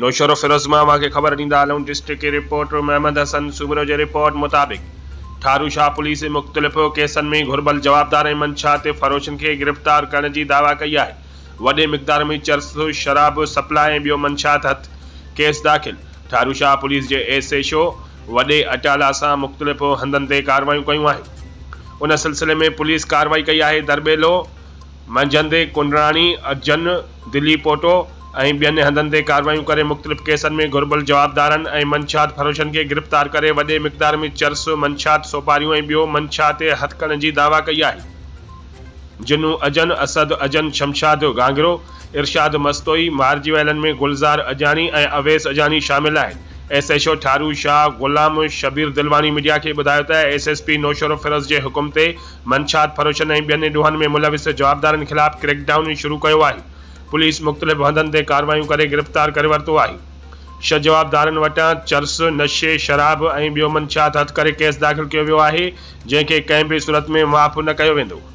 نوشهروفيروز مان اوهان کي خبر ڏيندا هلون ڊسٽرڪٽ رپورٽر محمد حسن سومرو جي رپورٽ مطابق ٺاروشاهه پوليس مختلف ڪيسن ۾ گهربل جوابدار ۽ منشيات فروشن کي گرفتار ڪرڻ جي دعويٰ ڪئي آهي وڏي مقدار ۾ چرس شراب سپلاء ۽ ٻيو منشيات هٿ ڪيس داخل ٺاروشاهه پوليس جي ايس ايڇ او وڏي اٽالا سان مختلف هنڌن تي ڪارروايون ڪيون آهن ان سلسلي ۾ پوليس ڪارروائي ڪئي آهي درٻيلو منجهند ڪنڊراڻي، اجن، دلي پوٽو ۽ ٻين هنڌن تي ڪارروايون ڪري مختلف ڪيسن ۾ گهربل جوابدارن ۽ منشيات فروشن کي گرفتار ڪري وڏي مقدار ۾ چرس، منشيات، سوپاريون ۽ ٻيو منشيات هٿ ڪرڻ جي دعويٰ ڪئي آهي. جنو اجن، اسد اجن، شمشاد گهانگهرو، ارشاد مستوئي، مارجي ويلن ۾ گلزار اجاڻي ۽ اويس اجاڻي شامل آهن. S H O Tharo Shah Ghulam Shabbir Dilwani media کي ٻڌايو ته ايس ايس پي نوشهروفيروز جي حڪم تي منشيات فروشن ۽ ٻين ڏوهن ۾ ملوث جوابدارن خلاف ڪريڪ ڊائون شروع ڪيو آهي، پوليس مختلف هنڌن تي ڪارروايون ڪري گرفتار ڪري ورتو آهي، ڇهه جوابدارن وٽان چرس، نشي، شراب ۽ ٻيو منشيات هٿ ڪري ڪيس داخل ڪيو ويو آهي، جنهن کي ڪنهن به صورت ۾ معاف نه ڪيو ويندو.